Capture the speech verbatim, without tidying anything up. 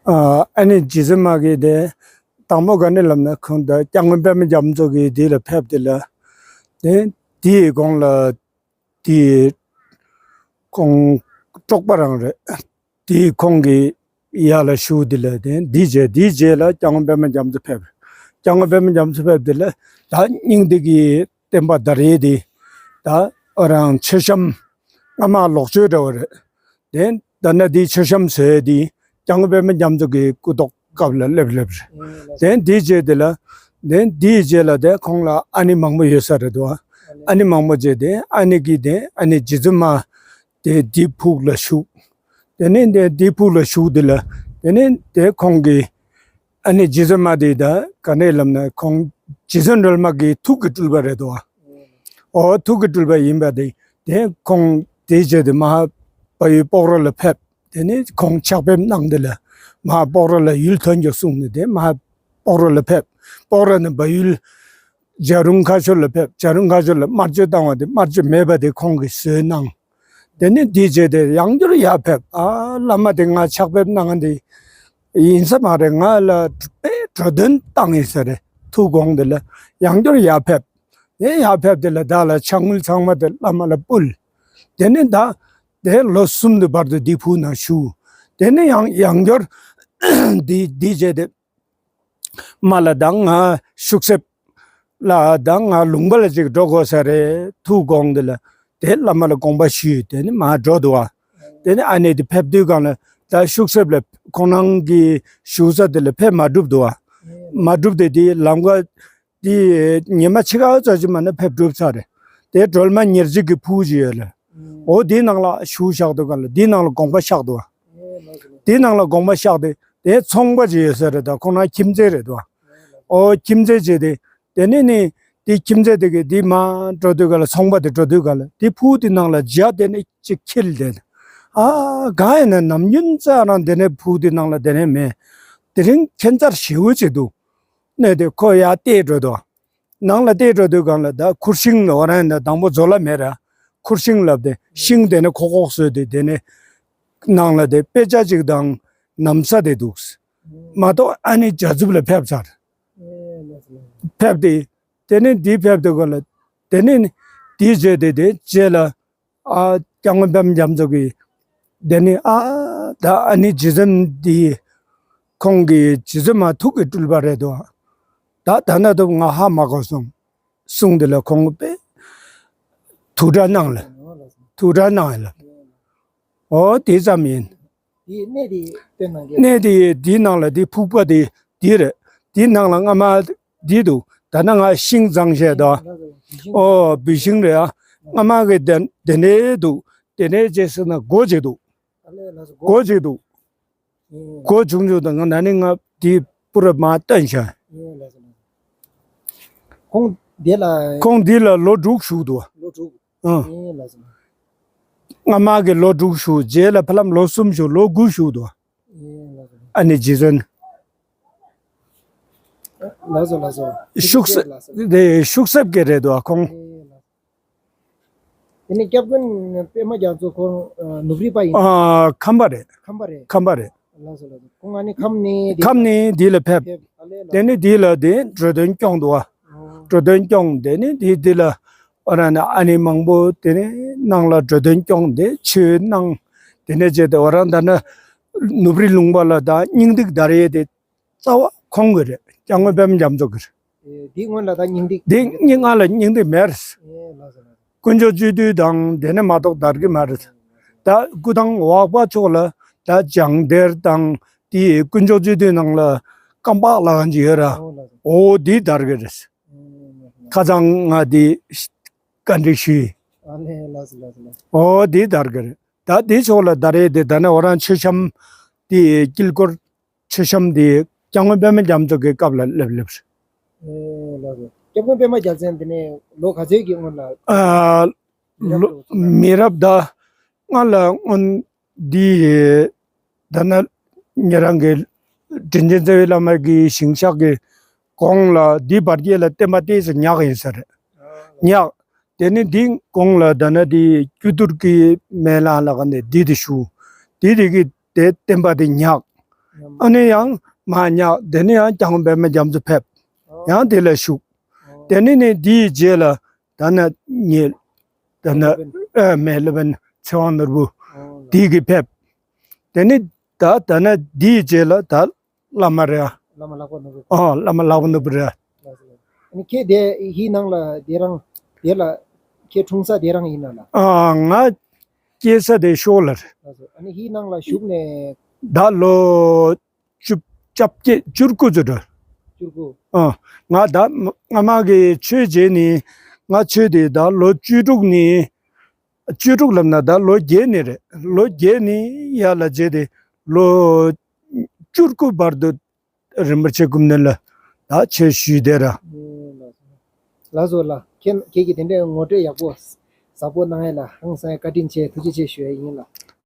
ཨ་ནི་རྗེ་བཙུན་མ་གིས་དེ་དང་པོ་ག་ནས་ལབ་ན། ཁོང་ད་སྐྱབས་མགོན་པདྨ་རྒྱ་མཚོ་གིས་དེ་ལ་ཕེབས་དེ་ལ། དེ་དེའི་གོང་ལ་དེ་ཁོང་འབྲོག་པ་རང་རེད། དེ་ཁོང་གི་ཡ་ལ་བཞུགས་དེ་ལ། དེ་དེའི་རྗེས་དེའི་རྗེས་ལ་སྐྱབས་མགོན་པདྨ་རྒྱ་མཚོ་ཕེབས། སྐྱབས་མགོན་པདྨ་རྒྱ་མཚོ་ཕེབས་དེ་ལ་ད་སྙིང་ཐིག་གི་བསྟན་པ་དར་ཡས་དེ་ད་ཨ་རང་མཆོད་བཤམས་སྔ་མ་ལོག་མཆོད་འདྲ་བ་རེད། དེ་ད་ནི་དེའི་མཆོད་བཤམས་བཟོས་དེ་སྐྱབས་མགོན་པདྨ་རྒྱ་མཚོ་གི་སྐུ་ཐོག་སྐབས་ལ་སླེབས་སླེབས་རེད། དེ་དེའི་རྗེས་དེ་ལ། དེ་དེའི་རྗེས་ལ་དེ་ཁོང་ལ་ཨ་ནེ་མང་པོ་ཡོད་ས་རེད་དོ། ཨ་ནེ་མང་པོ་བྱས་དེ་ཨ་ནེ་གིས་དེ་ཨ་ནེ་རྗེ་བཙུན་མ་དེ་དེའི་ཕུག་ལ་བཞུགས། དེ་ནས་དེ་དེའི་ཕུག་ལ་བཞུགས་དེ་ལ། དེ་ནས་དེ་ཁོང་གིས་ཨ་ནེ་རྗེ་བཙུན་མ་དེ་ད་ག་ནས་ལབ་ན། ཁོང་རྗེ་བཙུན་སྒྲོལ་མ་གི་ཐུགས་ཀྱི་སྤྲུལ་པ་རེད་དོ། ཨོ་ཐུགས་ཀྱི་སྤྲུལ་པ་ཡིན་པ་དེ། དེ་ཁོང་དེའི་རྗེས་དེ་མ་ཧཱ་བལ་ཡུལ་སྤོག་ར་ལ་ཕེབས། དེ་ནས་ཁོང་ཕྱག་ཕེབས་གནང་དེ་ལ་མ་ཧཱ་སྤོག་ར་ལ་ཡུལ་ཐོན་རྒྱུ་གསུངས་ནས་དེ་མ་ཧཱ་སྤོག་ར་ལ་ཕེབས། སྤོག་ར་ནས་བལ་ཡུལ་བྱ་རུང་ཁ་ཤོར་ལ་ཕེབས། བྱ་རུང་ཁ་ཤོར་ལ་དམར་མཆོད་བཏང་བ་དེ་དམར་མཆོད་མེད་པ་དེ་ཁོང་གིས་བཟོས་གནང་། དེ་ནས་དེའི་རྗེས་དེ་ཡང་བསྐྱར་ཡར་ཕེབས། ཨ་བླ་མ་དེ་ང་ཕྱག་ཕེབས་གནང་དེ་ཡིན་ས་མ་རེད། ང་ལ་དཔེ་འགྲོ་དོན་བཏང་ཡིན་ས་རེད། ཐུགས་དགོངས་དེ་ལ་ཡང་བསྐྱར་ཡར་ཕེབས། དེ་ཡར་ཕེབས་དེ་ལ་བདག་ལ་ཕྱག་དངུལ་ཚང་མ་དེ་བླ་མ་ལ་ཕུལ། དེ་ནས་ད་དེ་ལོ་གསུམ་དུ་བར་དུ་འདི་ཕུག་ནང་བཞུགས། དེ་ནས་ཡང་ཡང་བསྐྱར་འདི་འདི་བྱས་ཏེ་མ་ལ་ད་ང་ཤུག་གསེབ་ལ་ད་ང་ལུང་པ་ལ་ཅིག་འགྲོ་དགོས་ས་རེད། ཐུགས་དགོངས་དེ་ལ་དེ་བླ་མ་ལ་དགོངས་པ་ཞུས། དེ་ནས་མར་འགྲོ་འདུག་བ། དེ་ནས་ཨ་ནེ་དེ་ཕེབས་དུས་སྒང་ལ་ད་ཤུག་གསེབ་ལ་ཁོང་རང་གི་བཞུགས་ས་དེ་ལ་ཕེབས་མ་གྲུབ་འདུག་བ། མ་གྲུབ་སྟེ་དེ་ལམ་ཁ་དེ་ཉི་མ་ཕྱེད་ཀ་ཙམ་ཅིག་མ་ན་ཕེབས་གྲུབ་ཚར་རེད། དེ་སྒྲོལ་མ་ཉེར་གཅིག་གི་ཕུག་ཅིག་ཡོད་ལ། འོ་དེའི་ནང་ལ་བཞུགས་བཞག་དུས་སྒང་ལ་དེའི་ནང་ལ་དགོངས་པ་བཞག་འདུག་བ། དེའི་ནང་ལ་དགོངས་པ་བཞག་སྟེ་དེ་ཚོང་པ་ཅིག་ཡོད་ས་རེད། ད་ཁོང་རང་ཁྱིམ་མཚེས་རེད་འདུག་བ། འོ་ཁྱིམ་མཚེས་བྱས་ཏེ་དེ་ནས་ནི་དེ་ཁྱིམ་མཚེས་དེ་གི་དེ་མར་འགྲོ་དུས་སྒང་ལ་ཚོང་པ་དེ་འགྲོ་དུས་སྒང་ལ་དེ་ཕུག་དེ་ནང་ལ་འཇའ་དེ་ནས་ཅིག་འཁྱིལ་དེ། ཨ་གང་ཡིན་ན་ནམ་རྒྱུན་ཙ་རང་དེ་ནས་ཕུག་དེ་ནང་ལ་དེ་ནས་མེད། དེ་རིང་ཁྱད་མཚར་ཞེ་པོ་ཅིག་འདུག་ནས་དེ་ཁོ་ཡར་བལྟས་འགྲོ་དུས་ནང་ལ་བལྟས་འགྲོ་དུས་སྒང་ལ་ད་ཁུར་ཤིང་ལ་འོ་རང་ཡིན་ན་དང་པོ་མཛོ་ལ་མེད་ར། ཁུར་ཤིང་ལབ་དེ་ཤིང་དེ་ནས་ཁོག་ཁོག་བཟོས་ཏེ་དེ་ནས་ནང་ལ་དེ་དཔེ་ཆ་ཅིག་དང་ན་བཟའ་དེ་འདུག་མ་གཏོགས་ཨ་ནེ་རྒྱ་མཚོ་ལ་ཕེབས་ཚར། ཕེབས་ཏེ་དེ་ནས་འདི་ཕེབས་དུས་སྒང་ལ་དེ་ནས་འདི་བྱས་ཏེ་དེ་རྗེས་ལ་ཨ་སྐྱབས་མགོན་པདྨ་རྒྱ་མཚོ་གིས་དེ་ནས་ཨ་ད་ཨ་ནེ་རྗེ་བཙུན་འདི་ཁོང་གི་རྗེ་བཙུན་མ་ཐུགས་ཀྱི་སྤྲུལ་པ་རེད་དོ། ད་ད་ན་ཐུབ་ང་ཧ་མ་གོ་སོང་གསུངས་དེ་ལ་ཁོང་པས་ཐུགས་གྲ་གནང་ལ། ཐུགས་གྲ་གནང་ལ། འོ་དེ་ཙམ་ཡིན། དེའི་གནས་དེ་སྟོན་གནང་གི། གནས་དེ་དེའི་ནང་ལ་དེ་ཕུག་པ་དེ་དེ་རེད། དེའི་ནང་ལ་སྔ་མ་དེ་འདུག་ད་ནི་ང་ཤིང་བཟང་བཤད་དོ། ཨོ་བུད་ཤིང་རེད་ཨ། སྔ་མ་གི་དེ་དེ་ནས་འདུག་དེ་ནས་རྗེས་སུ་ན་སྒོ་ཅིག་འདུག་སྒོ་ཅིག་འདུག་སྒོ་བྱུང་བྱུང་དང་ང་ན་ནི་ང་དེ་པུ་ར་མ་བཏོན་བྱ། ཁོང་འདི་ལ་ཁོང་འདི་ལ་ལོ་དྲུག་བཞུགས་འདུག་ལོ་དྲུག་ཨང་། སྔ་མ་གི་ལོ་དྲུག་བཞུགས། རྗེས་ལ་ཕ་ལམ་ལོ་གསུམ་བཞུགས། ལོ་དགུ་བཞུགས་འདུག་ཨ་ནེ་རྗེ་བཙུན། ལགས་སོ་ལགས་སོ། ཤུག་གསེབ་ལགས་སོ། དེ་ཤུག་གསེབ་ཀྱི་རེད་འདུག་ཁོང་། དེ་ནི་སྐྱབས་མགོན་པདྨ་རྒྱ་མཚོ་ཁོང་ནུབ་རི་པ་ཡིན། ཨ་ཁམས་པ་རེད། ཁམས་པ་རེད། ཁམས་པ་རེད། ལགས་སོ་ལགས་སོ། ཁོང་ཨ་ནི་ཁམས་ནས་ཁམས་ནས་འདི་ལ་ཕེབས། ཕེབས་ཨ་ལས་ལགས། དེ་ནས་འདི་ལ་དེ་འགྲོ་དོན་སྐྱོང་འདུག་བ། འགྲོ་དོན་སྐྱོང་དེ་ནས་འདི་འདི་ལ་འོ་རང་ནས་ཨ་ནེ་མང་པོ་དེ་ནས་ནང་ལ་འགྲོ་དོན་སྐྱོང་དེ་ཆོས་གནང་། དེ་ནས་བྱས་ཏེ་འོ་རང་ད་ནི་ནུབ་རི་ལུང་པ་ལ་ད་སྙིང་ཐིག་དར་ཡས་དེ་རྩ་བ་ཁོང་གི་རེད། སྐྱབས་མགོན་པདྨ་རྒྱ་མཚོ་གི་རེད། དེ་སྔོན་ལ་ད་སྙིང་ཐིག་འདི་སྙིང་ང་ལ་སྙིང་ཐིག་མེད་རེད། ཨེ་ལགས་སོ་ལགས་སོ། དཀོན་མཆོག་སྤྱི་འདུས་དང་དེ་ནས་མ་གཏོགས་དར་གི་མ་རེད། ད་སྐུ་ཐང་འོག་པ་ཕྱོགས་ལ་ད་ལྗང་གདེར་དང་དེ་དཀོན་མཆོག་སྤྱི་འདུས་ནང་ལ་རྐང་པགས་ལ་གང་ཅིག་ཡོད་ར། ཨོ་ལགས་སོ། འོ་དེ་དར་གི་རེད། ཨེ་ལགས་སོ། ཁ་སང་ང་དེ་བཀའ་འདྲི་ཞུས། ཨ་ལས་ལགས་སོ་ལགས་སོ་ལགས་སོ། ཨོ་དེ་དར་གི་རེད། ད་དེ་ཕྱོགས་ལ་དར་ཡས་དེ་ད་ནི་འོ་རང་མཆོད་བཤམས་དེ་དཀྱིལ་འཁོར་མཆོད་བཤམས་དེ་སྐྱབས་མགོན་པདྨ་རྒྱ་མཚོ་གི་སྐབས་ལ་སླེབས་སླེབས་རེད། ཨེ་ལགས་སོ། སྐྱབས་མགོན་པདྨ་རྒྱལ་མཚན་དེ་ནས་ལོ་ག་ཚོད་ཀྱི་སྔོན་ལ། ཨ་མི་རབས་ལོ་མི་རབས་ད་སྔ་ལ་སྔོན་འདི་ད་ནི་ཉེ་རང་གི་དྲིན་ཅན་རྩ་བའི་བླ་མ་གི་ཞིང་གཤེགས་ཀྱི་གོང་ལ་འདི་བར་བརྒལ་ལ་བསྟན་པ་ཏོག་ཙམ་ཉག་ཡིན་ས་རེད། ཉག་དེ་ནས་འདི་གོང་ལ་ད་ནི་འདི་སྐྱུ་ཐུར་གྱི་མེ་ལ་ལ་ག་ནས་འདི་དེ་ཞུ། འདི་དེ་གི་དེ་བསྟན་པ་དེ་ཉག་ཨ་ནི་ཡང་མར་ཉལ། དེ་ནི་ཡང་སྐྱབས་མགོན་པདྨ་རྒྱ་མཚོ་ཕེབས། ཡང་དེ་ལ་བཞུགས། དེ་ནི་ནི་དེའི་རྗེས་ལ་ད་ནི་ངེད་ད་ནི་ཨ་མེ་ལེ་བན་ཚེ་དབང་ནོར་བུ་དེ་གིས་ཕེབས། དེ་ནི་ད་ད་ནི་དེའི་རྗེས་ལ་ད་བླ་མ་རེད། བླ་མ་ལྷག་པ་ནོར་བུ། ཨ་བླ་མ་ལྷག་པ་ནོར་བུ་རེད། ཨ་ནི་ཁྱེད་དེ་ཧི་ནང་ལ་དེ་རང་དེ་ལ་ཁྱེད་འཁྲུངས་ས་དེ་རང་ཡིན་ན་ལ། ཨ་ང་སྐྱེས་ས་དེ་ཤོག་ལ་རེད། ཨ་ནི་ཧི་ནང་ལ་བཞུགས་ནས། ད་ལོ་བཅུ་བཅོ་བརྒྱད་བཅུ་དགུ་ཙམ་འགྲོ། བཅུ་དགུ། ཨ་ང་ད་སྔ་མ་གི་ཆོས་བྱས་ནི་ང་ཆོས་དེ་ད་ལོ་བཅུ་དྲུག་ནི་བཅུ་དྲུག་ལབ་ན་ད་ལོ་བརྒྱད་ནི་རེད། ལོ་བརྒྱད་ནི་ཡར་ལ་བྱས་ཏེ་ལོ་བཅུ་དགུ་བར་དུ་རིན་པོ་ཆེ་སྐུ་མདུན་ལ་ད་ཆོས་ཞུས་དེ་ར། ལགས་སོ་ལགས། ཁྱེད་ཁྱེད་ཀྱིས་དེ་འདྲའི་ངོ་སྤྲོད་ཡག་པོ་ཟབ་པོ་གནང་ཡ་ལ་ཧང་སང་བཀའ་དྲིན་ཆེ། ཐུགས་རྗེ་ཆེ་ཞུ་ཡ་ཡིན་ལགས།